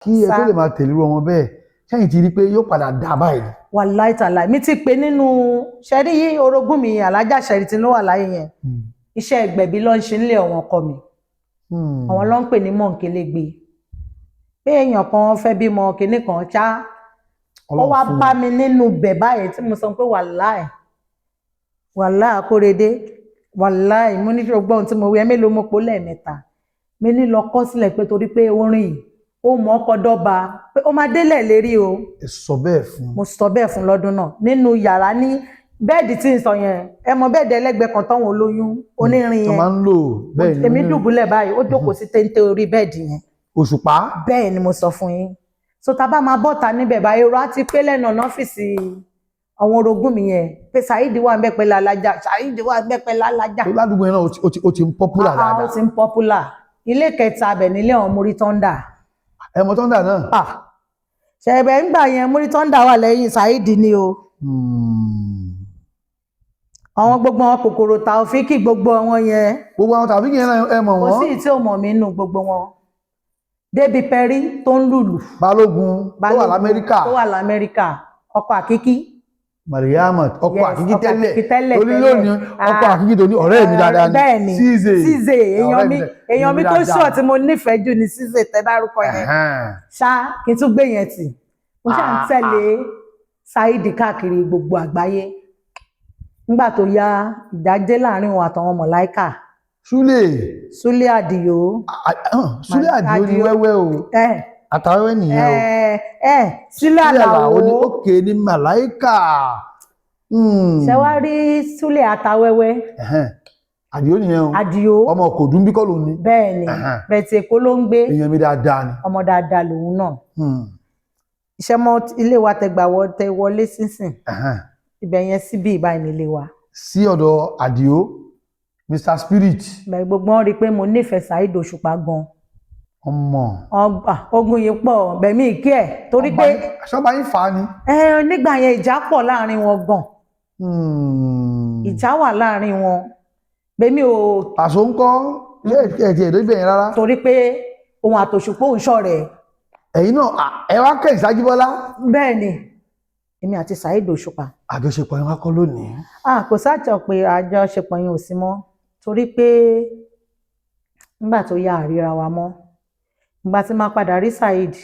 Kí ẹ tó lè máa tẹ̀lé irú ọmọ bẹ́ẹ̀, sẹ́yìn ti rí pé yóò padà dà báyìí? Wàláì tàláì, mi ti pè nínú ṣẹ́rí orogún mi, alájà ṣẹ́rí tí ló wà láyé yẹn. Iṣẹ́ ẹgbẹ̀bí ló ń ṣe nílé ọ̀wọ́n ọkọ mi. Àwọn ló ń pè ní mọ̀nkélégbe, pé èèyàn kan fẹ́ bímọ kinní kan ṣá, ó Ọlọ́run wá fún bá wọn. Mi nínú bẹ̀ báyìí tí mo sọ pé wàláì, wàláì, Akóredé, wàláì, mo ní ṣe gbọ́n tí mo wí ẹ mélòó, mo pò lẹ́ẹ̀mẹ́ta. Mi ní lọ kọ́ sílẹ̀ pé torí pé orin yìí ó mọ̀ ọkọ̀ dọ́ba pé ó máa délẹ̀ lérí o. Ẹ sọ bẹ́ẹ̀ fún? Mo sọ bẹ́ẹ̀ fún lọ́dún náà nínú yàrá ní bed tí ń sọ yẹn. Ẹ mọ bed ẹlẹ́gbẹ̀ẹ́ kan táwọn olóyún onírin tó yẹn máa ń lò bẹ́ẹ̀ ni. Èmi dùbúlẹ̀ báyìí, ó jókòó sí téńté orí bed yẹn. Òṣùpá. Bẹ́ẹ̀ ni mo sọ fún yín. So tá a bá máa bọ́ta níbẹ̀ báyìí, èrò á ti pé lẹ́nu ọ̀nà ọ́fíìsì àwọn orogún mi yẹn pé Saheed wà ń bẹ̀ pẹ̀lú alájà, Saheed wà ń bẹ̀ pẹ̀lú alájà. Tó ládùúgbò yẹn náà, ó ti ń popular Ah, ah, dáadáa. Ó ti ń popular. Ilé kẹta abẹ̀ nílé àwọn Muri Thunder. Ẹ mọ Thunder náà? Ah, ṣẹ̀bẹ̀ ńgbà yẹn, Muri Thunder wà lẹ́yìn Saheed ni o. Àwọn gbogbo wọn, kòkòrò Taofiki, gbogbo wọn yẹn. Gbogbo àwọn tàbí yẹn náà, ẹ mọ̀ Kò wọ́n? sí tí ò mọ̀ mí nù gbogbo wọn, débi Perry tó ń lùlù. Balógun tó wà Balógun l'Amẹ́ríkà. Tó wà l'Amẹ́ríkà, ọkọ àkíkí. Mariam, ọkọ Yes, àkíkí ọkọ tẹ́lẹ̀. àkíkí tẹ́lẹ̀, Torí tẹ́lẹ̀. lónìí, ọkọ Ah. àkíkí tó ní ọ̀rẹ́ mi dáadáa ni. Bẹ́ẹ̀ ni. Ṣíṣe. Ṣíṣe èèyàn Ọ̀rẹ́ mi, èèyàn mi tó dáadáa. ṣọ̀ tí mo nífẹ̀ẹ́ jù ní Ṣíṣe tẹ́ dárúkọ yẹn. Ṣá kí n tún gbé yẹn tì, mo ṣáà ń tẹ̀lé Saheed káàkiri gbogbo àgbáyé. Nígbà tó yá, ìjà dé láàrin òun àtàwọn mọ̀láìkà. Súlè. Súlé Àdìyó. Súlè Àdìó ni. Àdìó. Wẹ́wẹ́ o. Ẹ Àtàwẹ́wẹ́ nìyẹn o. ẹ ẹ, Súlé Súlè Àlàó Àlàó ni, òkè ní màláìkà. Ṣé wàá rí Súlé Àtàwẹ́wẹ́? Ẹ̀hẹ́n. Àdìó nìyẹn o. Àdìó. Ọmọ kò dùn bí kọ́ ló ní. Bẹ́ẹ̀ ni. Bẹ́ẹ̀ tí Èkó ló ń gbé. Èèyàn mi dáadáa ni. Ọmọ dáadáa lòun náà. Iṣẹ́ mọ́ ilé wa tẹ gbà wọ tẹ wọlé sínsìn, ibẹ̀ yẹn síbí ìbáyìí nílé wa. Sí ọ̀dọ̀ Àdìó, Mr Spirit. Ibẹ̀ gbogbo wọn rí i pé mo nífẹ̀ẹ́ Saheed Òṣùpá gan. Ọmọ. Ọgbà ogun yìí pọ̀ bẹ̀mí ìkí ẹ̀ torí pé Ṣọba yín fà á ni. Ẹ nígbà yẹn, ìjà pọ̀ láàrin wọn gan. Ìjà wà láàrin wọn, bẹ̀mí ò. Pàṣọ ńkọ́? Ṣé ẹ ti ẹ̀dọ́ ibẹ̀ yẹn rárá? Torí pé òun àtòṣùpá òun ṣọ̀rẹ́. Ẹ̀yin náà ẹ wá kẹ́yìn sájíbọ́lá. Bẹ́ẹ̀ ni, èmi àti Saheed Òṣùpá. Àjọṣepọ̀ yẹn wá kọ́ lónìí? Ah, kò sáàjọ pé àjọṣepọ̀ yẹn ò sí mọ́, torí pé nígbà tó yá, àríra wa mọ́. Ìgbà tí máa padà rí Saheed,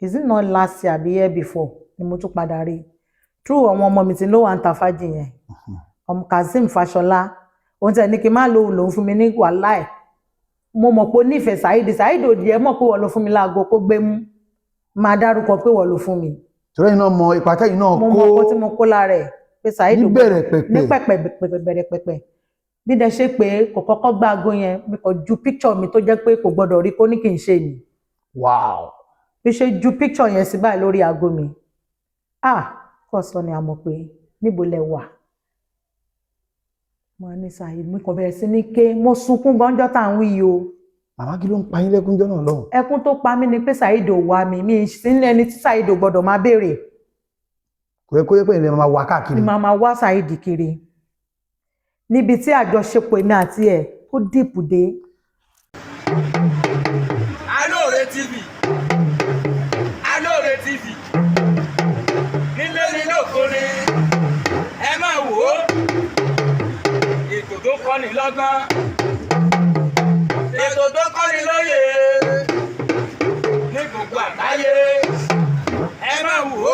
is it not last year àbí year before ni mo tún padà rí, through àwọn ọmọ mi tí ló wà ń ta fájì yẹn, ọmọ Kazeem Fáṣọlá. Òun tẹ̀ ní kí n má lóhùn, lòun fún mi ní wàhálà ẹ̀. Mo mọ̀ pé ó nífẹ̀ẹ́ Saheed. Saheed òdì ẹ̀ mọ̀ pé wọ́n ló fún mi láago kó gbé mú, máa dárúkọ pé wọ́n ló fún mi. Torí ẹ̀yin náà mọ ipa tẹ́yin náà Mo kó. mọ ọkọ tí mo kó lára ẹ̀ pé Saheed Ní bẹ̀rẹ̀ pẹ̀pẹ̀. Ní pẹ̀pẹ̀ bẹ̀rẹ̀ pẹ̀pẹ̀. Bí dẹ ṣe pé kò kọ́kọ́ gbá aago yẹn, mi kò ju picture mi tó jẹ́ pé kò gbọ́dọ̀ rí kó ní kì í ṣe ni. Bí ṣe ju picture yẹn sí báyìí lórí aago mi, ah, kò sọ ni, a mọ̀ pé níbo lẹ wà. Mo ní Saheed, mi kò bẹ̀rẹ̀ sí ní ké, mo sunkún gánjọ́ tá à ń wí yìí o. Màmá, kí ló ń pa yín lẹ́kúnjọ́ náà lọ́hùn? Ẹkún tó pa mí ni pé Saheed ò wá mi, mi sí ní ẹni tí Saheed ò gbọ́dọ̀ máa béèrè. Kò yẹ kó yẹ pé ilẹ̀ máa wá káàkiri. Ni màá máa wá Saheed kiri níbi tí àjọṣepọ̀ èmi àti ẹ̀ tó deep dé. Alóore TV, Alóore TV, nílé ní lóko ni ẹ máa wò ó. Ètò tó kọ́ni lọ́gbọ́n, ètò tó kọ́ni lóye ní gbogbo àgbáyé, ẹ máa wò ó.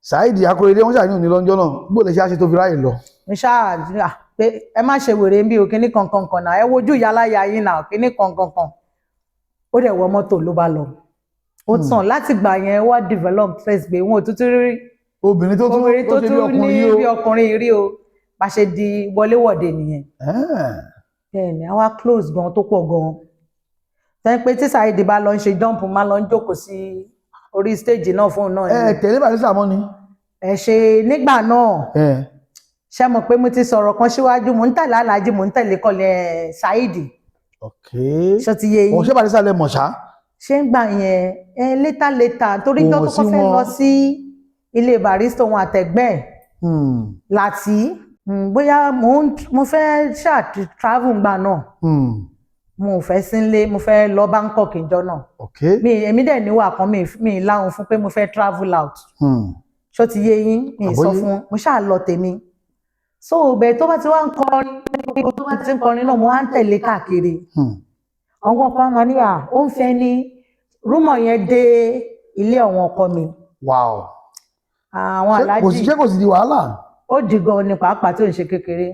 Saheed Akorede, wọn ṣàní òní lọ́jọ́ náà, bó lè ṣe àṣẹ tó fi ráyè lọ? Mo ṣáà à, pé ẹ má ṣe wèrè ń bí o, kíní kankan kan náà, ẹ wojú ìyáláyà yín náà, kíní kankan kan. Ó dẹ̀ wọ mọ́tò ló bá lọ. Ó tàn láti gbà yẹn wá develop stress pé wọn ò tún tún rí obìnrin tó tún obìnrin tó ṣe bí tún ní ọkùnrin yìí o. Bí ọkùnrin rí o, bá ṣe di wọléwọ̀de nìyẹn. Bẹ́ẹ̀ ni, àwa close gan tó pọ̀ gan tẹ́ pé tí Saheed bá lọ ń ṣe jump, máa lọ ń jókòó sí orí stage náà fóun náà Ẹ ni. Tẹ̀lé Barrister mọ́ ni? Ẹ ṣe nígbà náà. Ṣe mọ̀ pé mo ti sọ̀rọ̀ kan síwájú, mò ń tẹ̀lé Alhaji, mò ń tẹ̀lé kọ́lẹ̀ Saheed. Ṣó ti yé Òun yín? ṣé Barrister lẹ mọ̀ ṣá? Ṣé ń gbà yẹn ẹ, later later, torí Kò jọ́ tó sí kọ́ fẹ́ wọn. lọ sí ilé Barrister, òun àtẹ̀gbẹ́ ẹ̀ láti bóyá mo fẹ́ ṣáà travel ngbà náà. Mo ò fẹ́ sínlé, mo fẹ́ lọ Bangkok ìjọ náà. Mi èmi dẹ̀ níwà kan, mi láhùn fún pé mo fẹ́ travel out. Ṣó ti yé yín? Mi sọ Àbóyé. fún, mo ṣáà lọ tèmi. So bẹ́ẹ̀, tó bá ti wá ń kọrin, tó bá ti ń kọrin náà, mo wá ń tẹ̀lé káàkiri. Àwọn kan máa ní à ó ń fẹ́ ní rumour yẹn dé ilé àwọn ọkọ mi. Àwọn Ṣé kò sí aláàjì. Ṣé kò sì di wàhálà? Ó di gan ni pàápàá, tí ò ń ṣe kékeré.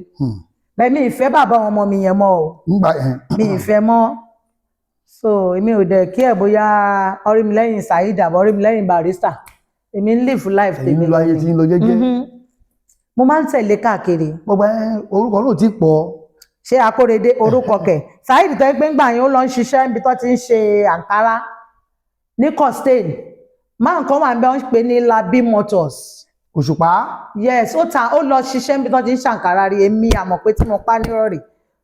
Bẹ́ẹ̀ mi ìfẹ́ bàbá àwọn ọmọ mi yẹn mọ́ o. Ńgbà ẹ̀. Mi ìfẹ́ mọ́. So èmi ò dẹ̀ kí ẹ̀ bóyá ọrí mi lẹ́yìn Saheed àbọ̀ ọrí mi lẹ́yìn Barrister, èmi ń live life Ẹ̀yin tèmi ń lo ayé lọ tí ni. ń lọ jẹ́jẹ́. Mo máa ń tẹ̀lé káàkiri. Gbogbo ẹ̀, orúkọ náà ti pọ̀. Ṣé Akóredé orúkọ kẹ̀? Saheed tó ń pé ńgbà yẹn, ó lọ ń ṣiṣẹ́ níbi tó ti ń ṣe àǹkárá ní Costain. Máa nǹkan wà níbẹ̀, wọ́n ń pè ní Labi Motors. Òṣùpá. Yes, ó ta, ó lọ ṣiṣẹ́ níbi tó ti ń ṣàǹkárá rí. Èmi àmọ̀ pé tí mo pa nírọ̀rì,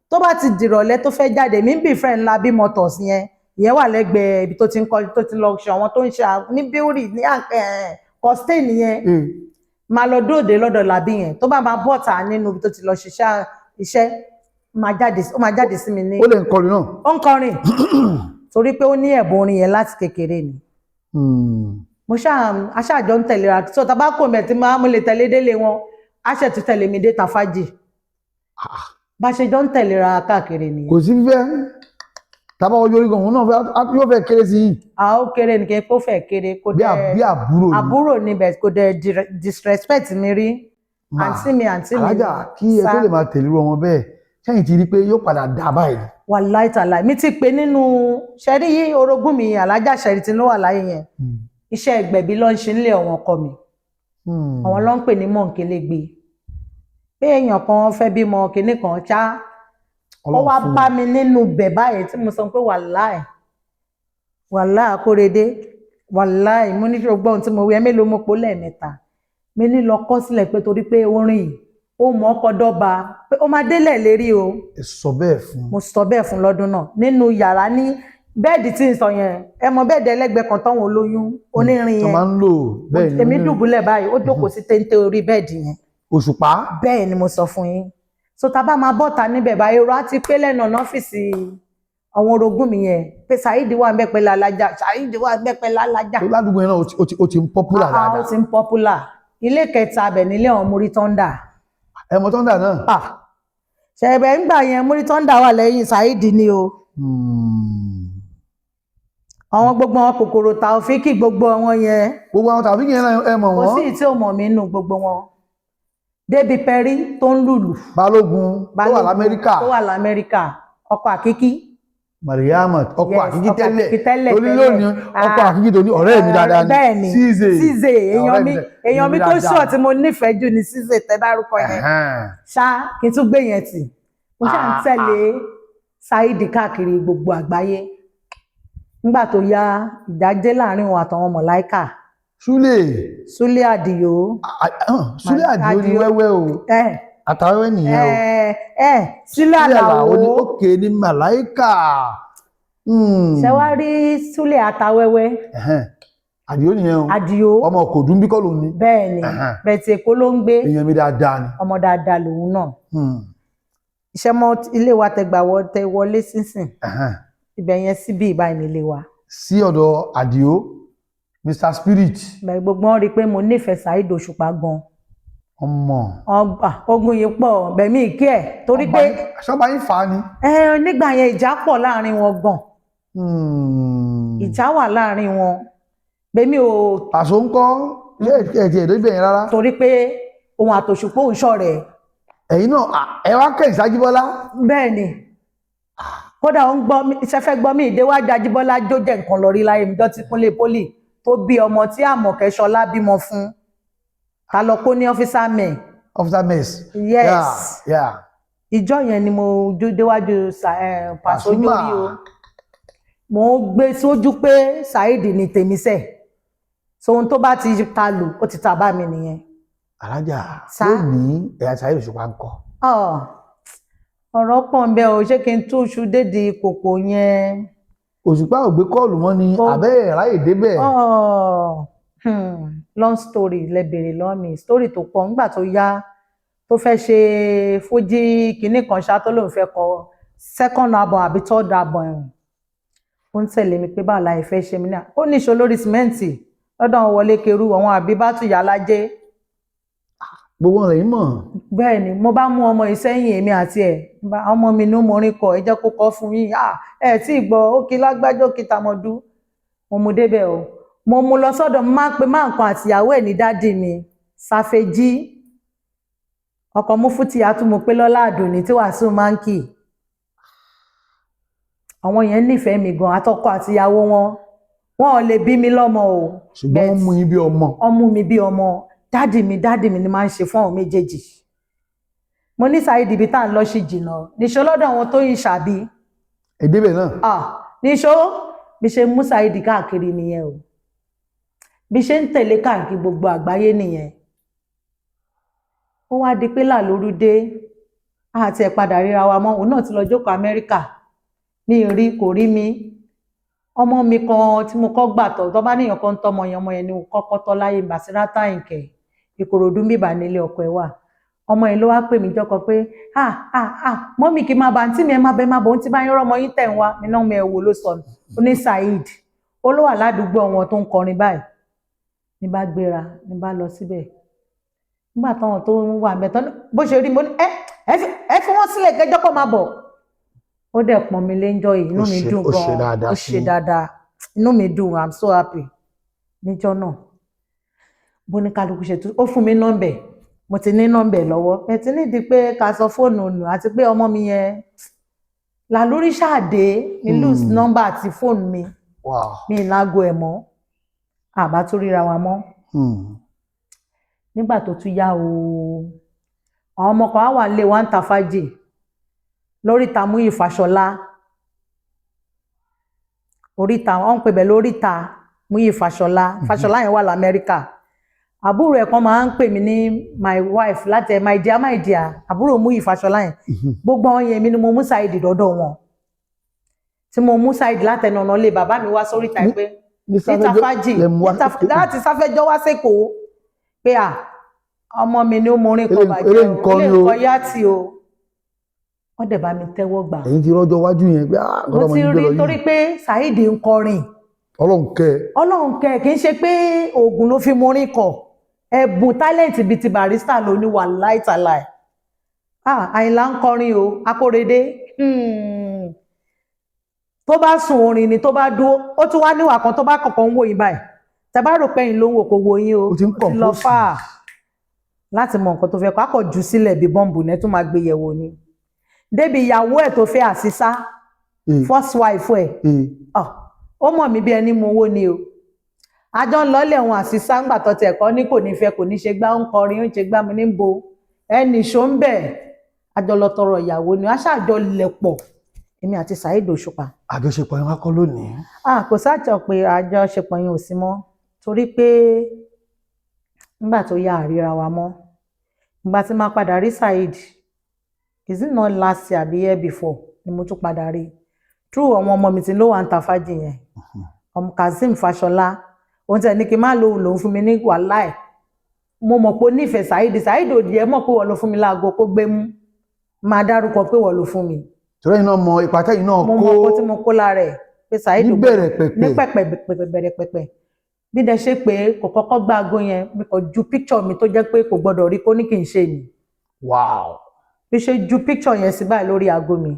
tó bá ti dìrọ̀lẹ́ tó fẹ́ jáde, mi ń bí friend Labi Motors yẹn. Ìyẹn wà lẹ́gbẹ̀ẹ́ ibi tó ti ń kọ́, tó ti lọ ṣe àwọn tó ń ṣe ní bíórì ní Costain yẹn. Máa lọ dóòdè lọ́dọ̀ Labi yẹn. Tó bá máa bọ́ta nínú ibi tó ti lọ ṣiṣẹ́ iṣẹ́, máa jáde, ó máa jáde sí mi ní. Ó lè ń kọrin náà? Ó ń kọrin torí pé ó ní ẹ̀bùn orin yẹn láti kékeré ni. Mo ṣáà aṣáàjọ ń tẹ̀léra. So tá a bá kò mẹ̀ tí mo lè tẹ̀lé délé wọn, á ṣẹ̀ tún tẹ̀lé mi dé Tàfájì. Bá ṣe jọ ń tẹ̀léra káàkiri nìyẹn. Kò sí fífẹ́ tábà ọjọ́ orí gan, òun náà yóò fẹ́ kéré sí yìí. A ó kéré ní kí n kó fẹ́ kéré kó Bí dẹ̀ bí àbúrò ni. Àbúrò ni bẹ̀, kò dẹ̀ disrespect mi rí. Mà, Àǹtí mi. Alájà, kí ẹ tó Sá. lè máa tẹ̀lé irú ọmọ bẹ́ẹ̀, sẹ́yìn ti rí pé yóò padà dà báyìí? Wàláì tàláì, mi ti pè nínú ṣẹ́rí yí orogún mi, alájà ṣẹ́rí tí ló wà láyé yẹn. Iṣẹ́ ẹgbẹ̀bí ló ń ṣe nílé ọ̀wọ́n ọkọ mi. Àwọn ló ń pè ní mọ̀nkélégbé, pé èèyàn kan fẹ́ bímọ kinní kan ṣá, ó Ọlọ́run wá fún bá wọn. Mi nínú bẹ̀ báyìí tí mo sọ pé wàláì, wàláì, Akóredé, wàláì. Mo ní ṣe gbọ́n tí mo wí ẹ mélòó, mo pò lẹ́ẹ̀mẹ́ta. Mi ní lọ kọ́ sílẹ̀ pé torí pé orin yìí ó mọ̀ ọkọ̀ dọ́ba pé ó máa délẹ̀ lérí o. Ẹ sọ bẹ́ẹ̀ fún? Mo sọ bẹ́ẹ̀ fún lọ́dún náà nínú yàrá ní bẹ́ẹ̀dì tí ń sọ yẹn. Ẹ mọ bẹ́ẹ̀dì ẹlẹ́gbẹ̀ẹ́ kan táwọn olóyún onírin Tó yẹn? máa ń lò bẹ́ẹ̀ ni. Èmi dùbúlẹ̀ báyìí, ó jókòó sí téńté orí bẹ́ẹ̀dì yẹn. Òṣùpá. Bẹ́ẹ̀ ni mo sọ fún yín. So tá a bá máa bọ́ta níbẹ̀ báyìí, èrò á ti pé lẹ́nu ọ̀nà ọ́fíìsì àwọn orogún mi yẹn pé Saheed wà ń bẹ̀ pẹ̀lú alájà, Saheed wà ń bẹ̀ pẹ̀lú alájà. Tó ládùúgbò yẹn náà, ó ti ń popular Ah, ah, ó dáadáa. ti ń popular. Ilé kẹta abẹ̀ nílé àwọn Muri Thunder. Ẹ mọ Thunder náà? Ah, ṣẹ̀bẹ̀ ńgbà yẹn, Muri Thunder wà lẹ́yìn Saheed ni o. Àwọn gbogbo wọn, kòkòrò Taofiki, gbogbo wọn yẹn. Gbogbo àwọn tàbí yẹn náà, ẹ mọ̀ Kò wọ́n? sí tí ò mọ̀ mí nù gbogbo wọn, débi Perry tó ń lùlù. Balógun tó wà Balógun l'Amẹ́ríkà. Tó wà l'Amẹ́ríkà, ọkọ àkíkí. Mariam, ọkọ Yes, àkíkí ọkọ tẹ́lẹ̀. Àkíkí tẹ́lẹ̀, Torí tẹ́lẹ̀. lónìí ọkọ Ah. àkíkí tó ní ọ̀rẹ́ mi dáadáa ni. Bẹ́ẹ̀ ni. Ṣíṣe. Ṣíṣe èèyàn mi, èèyàn mi tó dáadáa. ṣọ̀ tí mo nífẹ̀ẹ́ jù ní Ṣíṣe tẹ́ dárúkọ yẹn. Ṣá kí n tún gbé yẹn tì, mo ṣáà ń tẹ̀lé Saheed káàkiri gbogbo àgbáyé. Nígbà tó yá, ìdájẹ́ láàrin òun àtàwọn mọ̀láìkà. Súlè. Súlé Àdìyó. Súlè Àdìó ni. Àdìó. Wẹ́wẹ́ o. Ẹ Àtàwẹ́wẹ́ nìyẹn o. ẹ ẹ Súlé Súlè Àlàó Àlàó. ni òkè ní màláìkà. Ṣé wàá rí Súlé àtàwẹ́wẹ́? Ẹ̀hẹ́n. Àdìó nìyẹn o. Àdìó. Ọmọ kò dùn bí kọ́ ló ní. Bẹ́ẹ̀ ni. Bẹ́ẹ̀ tí Èkó ló ń gbé. Èèyàn mi dáadáa ni. Ọmọ dáadáa lòun náà. Iṣẹ́ mọ́ ilé wa tẹ gbà wọ tẹ wọlé sínsìn. Ibẹ̀ yẹn síbí ìbáyìí nílé wa. Sí ọ̀dọ̀ Àdìó, Mr Spirit. Bẹ́ẹ̀ gbogbo wọn rí i pé mo nífẹ̀ẹ́ Saheed Òṣùpá gan. Ọmọ. Ọgbà ogun yìí pọ̀ bẹ̀mí ìkí ẹ̀ torí pé Ṣọba yín fà á ni. Ẹ nígbà yẹn, ìjà pọ̀ láàrin wọn gan. Ìjà wà láàrin wọn, bẹ̀mí ò. Pàṣọ ń kọ́ ṣé ẹ ti ẹ̀dọ́ ibẹ̀ yẹn rárá? Torí pé òun àtòṣùpá òun ṣọ̀rẹ́. Ẹ̀yin náà ẹ wá kẹ́yìn sájíbọ́lá. Bẹ́ẹ̀ ni, kódà ó ń gbọ́ mi ṣe fẹ́ gbọ́ mi ìdéwájú Ajíbọ́lá jó jẹ́ nǹkan lọ rí láyé mi jọ́ tí Kúnlé Pólì tó bí ọmọ tí Àmọ̀kẹ́ Ṣọlá bímọ fún ká lọ kó ní officer men. Officer mess. Yes. Ìjọ yẹn ni mo jó déwájú Pàṣọ Pasuma. jórí o. Mo ń gbé sójú pé Saheed ni tèmi sẹ̀, so ohun tó bá ti ta lù, ó ti ta bá mi nìyẹn. Alájà. Sá. Lónìí, ẹ̀yà Saheed Òṣùpá ń kọ́? Ọ̀, ọ̀rọ̀ pọ̀ ń bẹ o. Ṣé kí n túṣu dédìí kòkò yẹn? Òṣùpá ò gbé call mọ́ ni àbẹ́ ẹ̀ ráyè débẹ̀? Oh, long story lẹ bèrè lọ́wọ́ mi, story tó pọ̀. Nígbà tó yá, tó fẹ́ ṣe fújì kinní kan ṣá, tó lóun fẹ́ kọ Second album àbí third album ẹ̀hún, ó ń tẹ̀lé mi pé báwo la ìfẹ́ ṣe mí náà. Ó ní ìṣó lórí sìmẹ́ǹtì lọ́dọ̀ àwọn Wọlé Kerú, àwọn Àbíbátù Yàlájẹ́. Gbogbo wọn lẹ́yìn mọ̀. Bẹ́ẹ̀ ni, mo bá mú ọmọ yìí sẹ́yìn, èmi àti ẹ̀ bá ọmọ mi ní mo rin kọ, ẹ jẹ́ kó kọ́ fún yín. Ah, ẹ tí ì gbọ́, ó kí lágbájá, ó kí tàmọ̀dú. Mo mú débẹ̀ o, mo mú lọ sọ́dọ̀, mo máa ń pe máa nǹkan àtìyàwó ẹ̀ ní daddy mi, Ṣàfẹ́jì, ọkọ̀ Mufuti Atúmọ̀pé, Lọ́lá Àdùnní tí Wàsíù máa ń kì. Àwọn yẹn nífẹ̀ẹ́ mi gan, àtọkọ àtìyàwó wọn. Wọn ò lè bí mi lọ́mọ o. Ṣùgbọ́n wọ́n mú yín bí ọmọ. Ọmú mi bí ọmọ. Daddy mi, daddy mi ni máa ń ṣe fún àwọn méjèèjì. Mo ní Saheed, ibi tá à ń lọ sí jìnnà, níṣó lọ́dọ̀ àwọn tó yin ṣàbí. Ẹ débẹ̀ náà. Ah, níṣó bí ṣe mú Saheed káàkiri nìyẹn o, bí ṣe ń tẹ̀lé káàkiri gbogbo àgbáyé nìyẹn. Ó wá di pé làlóru dé, àti ẹ̀ padà ríra wa mọ́. Òun náà ti lọ jókòó Amẹ́ríkà, mi ì rí, kò rí mi. Ọmọ mi kan tí mo kọ́ gbà tọ́, tó bá níyàn kan ń tọ́mọ yẹn, ọmọ yẹn ni mo kọ́kọ́ tọ́ láyé, Basirata Àyìnkẹ́. Ìkòròdú bíbà nílé ọkọ ẹ̀ wà. Ọmọ yẹn ló wá pè mí jọ́kọ pé, "Ah, ah, ah, mummy, kí n máa bá àǹtí mi, ẹ má bẹ, má bọ̀, ohun tí bá yín rọ́mọ yín tẹ̀ ń wá mi náà." Mọ ẹ̀ wò ló sọnù? Ó ní Saheed, ó ló wà ládùúgbò wọn tó ń kọrin báyìí. Ní bá gbéra, ní bá lọ síbẹ̀. Nígbà táwọn tó ń wà mẹ́tọ́ bó ṣe rí, mo ní ẹ fi wọ́n sílẹ̀ kẹjọ́ kọ́ máa bọ̀. Ó dẹ̀ pọ́n mi léńjọ́ yìí, inú Ó mi dùn ó ṣe gan. dáadáa Ó sí ṣe yín. dáadáa, inú mi dùn, I'm so happy níjọ́ náà. Bó ní kálukú ṣe tú, ó fún mi nọ́mbẹ̀, mo ti ní nọ́mbẹ̀ lọ́wọ́ ẹ ti nídìí pé ká sọ fóònù nù, àti pé ọmọ mi yẹn làlórí ṣáàdé ní lose nọ́mbà àti fóònù mi. Mi ì láago ẹ̀ mọ́, àbá tó ríra wa mọ́. Nígbà tó tún yá o, àwọn ọmọ kan á wà nílé wa ń ta fàájì lóríta Múyì Fáṣọlá, oríta wọn ń pè bẹ́ẹ̀, lóríta Múyì Fáṣọlá. Fáṣọlá yẹn wà lamẹ́ríkà. Àbúrò ẹ̀ kan máa ń pè mí ní my wife láti ẹ̀, my dear, my dear, àbúrò Múyì Fáṣọlá yẹn. Gbogbo àwọn yẹn, mi ni mo mú Saheed dọ́dọ̀ wọn, tí mo mú Saheed látẹnu ọ̀nà ilé bàbá mi wá sóríta pé ní níta Sáfẹ́jọ́ fàájì lẹ mú wá. Láti Sáfẹ́jọ́ wá sẹ́kọ̀ọ́ pé à ọmọ mi ni ó mọ orin kan bàjẹ́ eléyìí o, ń kọrin eléyìí o. ń kọ yátì o. Wọ́n dẹ̀ bá mi tẹ́wọ́ gbà. Ẹ̀yin ti rọ́jọ́ iwájú yẹn pé ah, Mo nǹkan tọ́mọ ti yín gbé rí lọ yìí. Torí pé Saheed ń kọrin. Ọlọ́run kẹ́ ẹ. Ọlọ́run kẹ́, kì í ṣe pé oògùn ló fi mọ orin kọ, ẹ̀bùn talent bíi ti Barrister ló ní, wà láìtàláì. Ah, Àyìnlá ń kọrin o, Akórèdé. Tó bá sùn, orin ni. Tó bá dúró, ó tún wá níwà kan, tó bá kọ̀ọ̀kan ń wò yín báyìí, tẹ bá rò pé ẹ̀yin ló ń wò, kò wò yín o. Ó ti ń lọ compose. fà á láti mọ nǹkan tó fẹ́ kọ́, á kọ̀ jù sílẹ̀ bí bọ́ǹbù ní, ẹ tún máa gbé yẹ̀wò ni. Débi ìyàwó ẹ̀ tó fẹ́, àṣìṣá, first wife ẹ̀. Ah, ó mọ̀ mí bí ẹni mú owó ni o. Àjọ ń lọlé òun àṣìṣá ńgbà tó tiẹ̀ kọ́ ní kò ní fẹ́, kò ní ṣe gbá, ń kọrin, ó ń ṣe gbá mi ní bo ẹnì ṣó ń bẹ̀. Àjọ lọ tọrọ ìyàwó ni, aṣáàjọ lẹ̀ pọ̀, èmi àti Saheed Òṣùpá. Àjọṣepọ̀ yẹn wá kọ́ lónìí. Ah, kò sáàjọ pé àjọṣepọ̀ yẹn ò sí mọ́, torí pé nígbà tó yá, àríra wa mọ́. Ìgbà tí máa padà rí Saheed, is it not last year àbí year before ni mo tún padà rí, through àwọn ọmọ mi tí ló wà ń ta fàájì yẹn, ọmọ Kazeem Fáṣọlá. Òun tẹ̀ ní kí n má lóhùn, lòun fún mi ní wàhálà ẹ̀. Mo mọ̀ pé ó nífẹ̀ẹ́ Saheed. Saheed òdì ẹ̀ mọ̀ pé wọ́n ló fún mi láago kó gbé mú, máa dárúkọ pé wọ́n ló fún mi. Torí ẹ̀yin náà mọ ipa tẹ́yin náà Mo kó mọ ọkọ tí mo kó lára ẹ̀ pé Saheed níbẹ̀rẹ̀ pẹ̀pẹ̀. Ní pẹ̀pẹ̀ bẹ̀rẹ̀ pẹ̀pẹ̀, bí dẹ ṣe pé kò kọ́kọ́ gbá aago yẹn, mi kò ju picture mi tó jẹ́ pé kò gbọ́dọ̀ rí kó ní kì í ṣe ni. Bí ṣe ju picture yẹn sí báyìí lórí aago mi,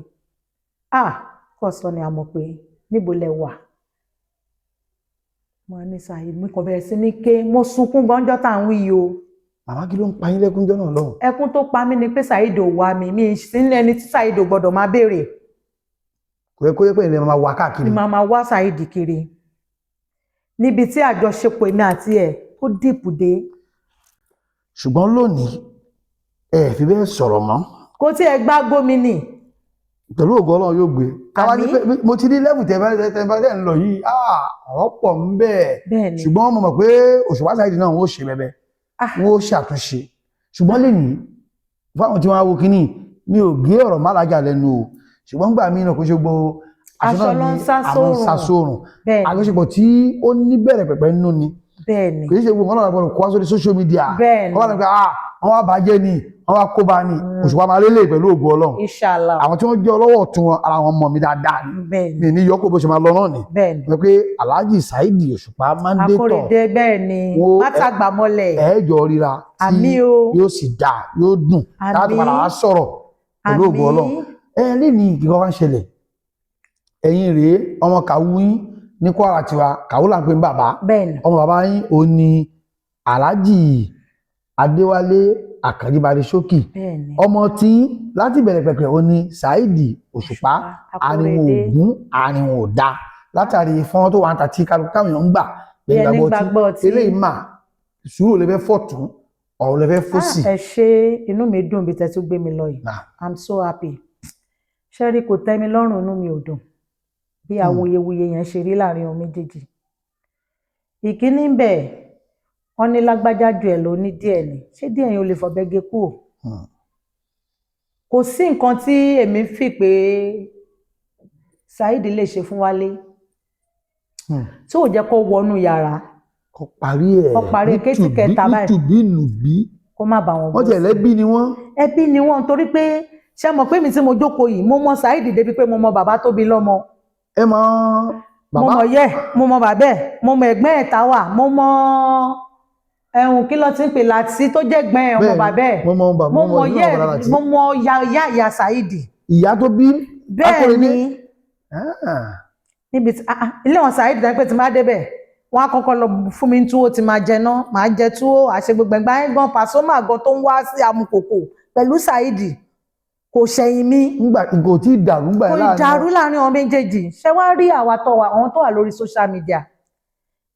ah, kò sọ ni, àmọ̀ pé níbo lẹ wà? Mo ní Saheed, mi kò bẹ̀rẹ̀ sí ní ké, mo sunkún gbọ́njọ́ tá à ń wí yìí o. Màmá, kí ló ń pa yín lẹ́kún jọ́ náà lọ́hùn? Ẹkún tó pa mí ni pé Saheed ò wá mi, mi sí ní ẹni tí Saheed ò gbọ́dọ̀ máa béèrè. Kò yẹ kó yẹ pé ilẹ̀ máa wá káàkiri. Ni màá máa wá Saheed kiri níbi tí àjọṣepọ̀ èmi àti ẹ̀ tó dìpù dé. Ṣùgbọ́n lónìí, ẹ fi bẹ́ẹ̀ sọ̀rọ̀ mọ́. Kò tí ẹ gbá gómìnì. Pẹ̀lú ògo Ọlọ́run yóò gbé káwá ní Àmín. pé mo ti rí level tẹ́ bá tẹ́ bá tẹ́ ń lọ yìí, ah, ọ̀rọ̀ pọ̀ ń bẹ́ẹ̀. Bẹ́ẹ̀ ni. Ṣùgbọ́n mo mọ̀ pé Òṣùpá Saheed náà wọ́n ó ṣe bẹ́bẹ́, wọ́n ó ṣàtúnṣe. Ṣùgbọ́n lè ní fáwọn tí wọ́n á wo kínní, mi ò gé ọ̀rọ̀ málájà lẹ́nu o, ṣùgbọ́n gbà mí náà kó ṣe gbọ́ Aṣọ náà ló ń ni sá àwọn ń sá sórùn. sórùn. Bẹ́ẹ̀ ni. Àjọṣepọ̀ tí ó ní bẹ̀rẹ̀ pẹ̀pẹ̀ nínú ni. Bẹ́ẹ̀ ni. Kì í ṣe gbogbo nǹkan náà gbọ́dọ̀ kó wá sórí social media. Bẹ́ẹ̀ ni. Kó wá lọ pé ah, Wọ́n wá bàjẹ́ ni, wọ́n wá kóbá ni. Òṣùpá máa lélẹ̀ pẹ̀lú ògo Ọlọ́run. Inshallah. Àwọn tí wọ́n jẹ́ ọlọ́wọ́ tún wọn, ara wọn mọ̀ mí dáadáa ni. Bẹ́ẹ̀ ni. Mi ní yọkó bó ṣe máa lọ náà ni. Bẹ́ẹ̀ ni. Wọ́n pé Alhaji Saheed Òṣùpá Mandator. Akóredé, bẹ́ẹ̀ ni. Mátàgbàmọ́lẹ̀. Ẹ̀ẹ́jọ ríra tí Àmín o. yóò sì dáa, yóò dùn láti padà wá sọ̀rọ̀ pẹ̀lú ògo Ọlọ́run. Ẹ lè ní ìkíkọ́ wá ń ṣẹlẹ̀. Ẹ̀yin rèé, ọmọ kàwú yín ní Kwara tiwa, kàwú là ń pè ní bàbá. Bẹ́ẹ̀ ni. Ọmọ bàbá yín ò ní Alhaji Adéwálé Àkànjí Barisókì. Bẹ́ẹ̀ ni. Ọmọ tí láti bẹ̀rẹ̀ pẹ̀pẹ̀ ò ní Saheed Òṣùpá. Ariwo Akóredé. ògún, ariwo òda, látàrí fọ́nrán tó wà ń ta tí kálukú táwọn èèyàn ń gbà Bí ẹni gbàgbọ́ tí tí. Eléyìí mà sùúrù lè fẹ́ fọ̀tún, ọ̀rọ̀ lè fẹ́ fòsì. Ah, ẹ ṣé, inú mi dùn bí tẹ́ tún gbé mi lọ yìí. Nah. I'm so happy. Ṣẹ́rí, kò tẹ́ mi lọ́rùn, inú mi ò dùn bí awuyewuye yẹn ṣe rí láàrin ohun méjèèjì. Ìkíní ń bẹ̀, wọ́n ní lágbájá ju ẹ̀ lọ ní díẹ̀ ni. Ṣé díẹ̀ yẹn ò lè fọ̀bẹ gé kúrò? Kò sí nǹkan tí èmi fi pé Saheed lè ṣe fún Wálé tí ò jẹ́ kó wọnú yàrá. Kó parí ẹ̀. Kó parí ẹ̀ kétí kẹta báyìí. Nítùbí nùbí. Kó má bá wọn Wọ́n gbọ́. tiẹ̀ lẹ́bí ni wọ́n. Ẹbí ni wọ́n, torí pé ṣé mọ̀ pé mi tí mo jókòó yìí, mo mọ Saheed débi pé mo mọ bàbá tó bí lọ́mọ. Ẹ mọ Mo bàbá? mọ yẹ, mo mọ bàbá ẹ̀, mo mọ ẹ̀gbọ́n ẹ̀ táwà, mo mọ ẹ̀hún kí ló ti ń pè láti tó jẹ́ ẹ̀gbọ́n ẹ̀, ọmọ Bẹ́ẹ̀ni, bàbá ẹ̀. Mo mọ bàbá. Mo mọ ìlú yẹ àwọn bàbá láti. Mo mọ ya ya ya Saheed. Ìyá tó bí Bẹ́ẹ̀ Akóredé? ni. Ah. Níbi tí ilé wọn Saheed dáńpẹ́ tí máa débẹ̀, wọ́n á kọ́kọ́ lọ fún mi ní túwó tí máa jẹ náà, máa jẹ túwó àṣẹ gbogbo ẹgbẹ́ ayé gan. Pasuma gan tó ń wá sí Amukoko pẹ̀lú Saheed kò ṣẹ̀yìn mi. Ngbà nǹkan ò tí ì dàrú ngbà Kò yẹn láàrin dàrú láàrin àwọn méjèèjì. Ṣé wàá rí àwa tó wà, àwọn tó wà lórí social media,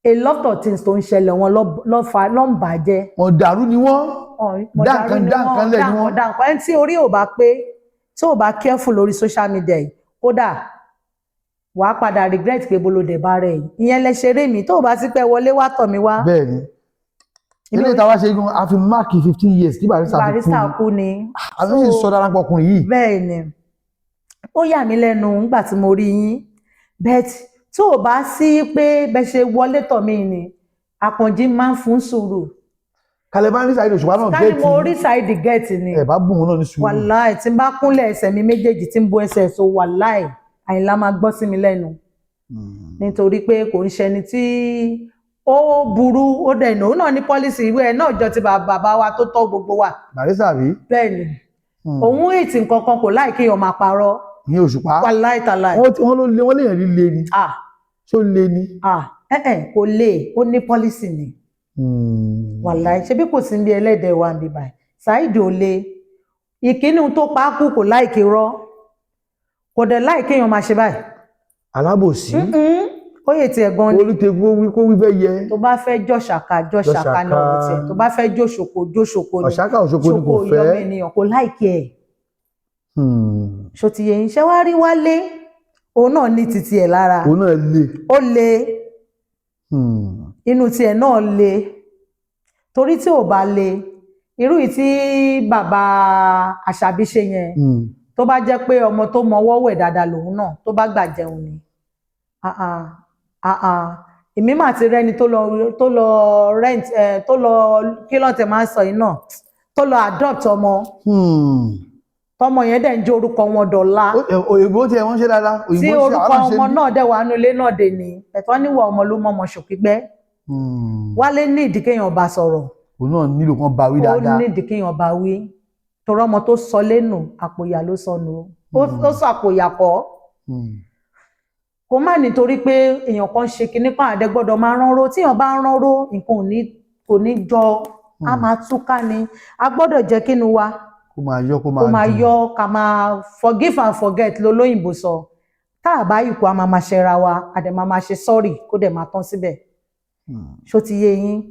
a lot of things tó ń ṣẹlẹ̀ wọn ló fà ló ń bàjẹ́. Wọn dàrú ni wọ́n. Dá nǹkan, dá nǹkan lẹ̀ ni wọ́n. Dá nǹkan. Ẹni tí orí ò bá pé, tí ò bá careful lórí social media yìí, kódà wàá padà regret pé bolódé bá rẹ̀ yìí. Ìyẹn lẹ ṣeré mi tó o bá sí pé wọlé wá tọ̀ mí wá. Bẹ́ẹ̀ ni. Ilé ìta wá ṣe gan, a fi mark 15 years tí Barrister fi kú. Barrister Ni kú ni. Àwọn sì sọ dára pọ̀ ọkùnrin yìí. Bẹ́ẹ̀ ni, ó yà mí lẹ́nu nígbà tí mo rí yín, but tí ò bá sí pé bẹ́ ṣe wọlé tọ̀ mí ni, Àkànjí máa ń fún sùúrù. Kalẹ̀ bá ní Saheed Òṣùpá náà Ká ní get. Mo rí Saheed get ni. Ẹ̀ bá bùn wọn náà ní sùúrù. Wàláì, tí n bá kúnlẹ̀ ẹsẹ̀ mi méjèèjì, tí ń bo ẹsẹ̀ so, wàláì, Àyìnlá máa gbọ́ sí mi lẹ́nu, nítorí pé kò ń ṣẹni tí ó burú. Ó dẹ̀ ní òun náà ní policy ìwé ẹ̀ náà jọ ti bàbá wa tó tọ́ gbogbo wa. Barrister bí. Bẹ́ẹ̀ ni. Òun ètì nǹkan kan kò láì kéèyàn máa parọ́. Ní Òṣùpá. Wàláì tàláì. Wọ́n ló lé, wọ́n léèyàn líle ni. Ah. Ṣó lé ni? Ah, ẹ ẹ kò lè, ó ní policy ni. Wàláì, ṣebí kò sí ní ẹlẹ́dẹ̀ wa ń bí báyìí. Saheed ò le. Ìkíní tó pa á kú, kò láìkí rọ́, kò dẹ̀ láì kéèyàn máa ṣe báyìí. Alábòsí. Mm-mm. Ó yẹ tiẹ̀ gan ni. Olùtẹ̀kù kó wí, kó wí fẹ́ yẹ. Tó bá fẹ́ jọ̀ṣàkà, jọ̀ṣàkà ní ọ̀rọ̀ tiẹ̀. Tó bá fẹ́ jóṣoko, jóṣoko ni. Ọ̀ṣáká Òṣogbo ni kò Ṣoko fẹ́. ìyọmọ ènìyàn kò láìkí ẹ̀. Ṣòtìyẹ yín ṣé wàá rí Wálé, òun náà ní titi ẹ̀ lára. Òun náà le. Ó le. Inú tiẹ̀ náà le, torí tí ò bá le irú yìí tí bàbá Àṣàbí ṣe yẹn, tó bá jẹ́ pé ọmọ tó mọwọ́ wẹ̀ dáadáa lòun náà, tó bá gbà jẹun ni. Ah ah, ah ah, èmi mà ti rẹ́ni tó lọ rent ẹ, tó lọ, kí ló tẹ máa ń sọ yìí náà, tó lọ adopt ọmọ, tọmọ yẹn dẹ̀ ń jẹ́ orúkọ wọn dọ̀la. Òyìnbó tí ẹ wọ́n ṣe dáadáa. Tí Òyìnbó ṣe orúkọ àwọn náà ṣe ọmọ bí. náà dẹ̀ wà nínú ilé náà dè ní ẹ̀tọ́ níwọ̀ ọmọ ló mọ̀mọ́ ṣòkígbẹ́. Wálé ní ìdí kéèyàn bá sọ̀rọ̀. Òun náà nílò kan bá wí Ó dáadáa. ní ìdí kéèyàn bá wí, torí ọmọ tó sọ lẹ́nu, àpòyà ló sọnù o. Ó sọ àpòyà kọ́. Kó má nítorí pé èèyàn kan ṣe kinní kan, àdẹ gbọ́dọ̀ máa ránró. Tíyàn bá ń ránró, nǹkan ò ní, kò ní jọ, á máa túká ni. A gbọ́dọ̀ jẹ́ kínú wa Kó máa yọ, kó máa kó máa dùn. yọ, ká máa forgive and forget lolóyìnbó sọ. Tá a bá ikú, a máa máa ṣẹra wa, a dẹ̀ máa máa ṣe sorry, kó dẹ̀ máa tán síbẹ̀. Ṣó ti yé yín?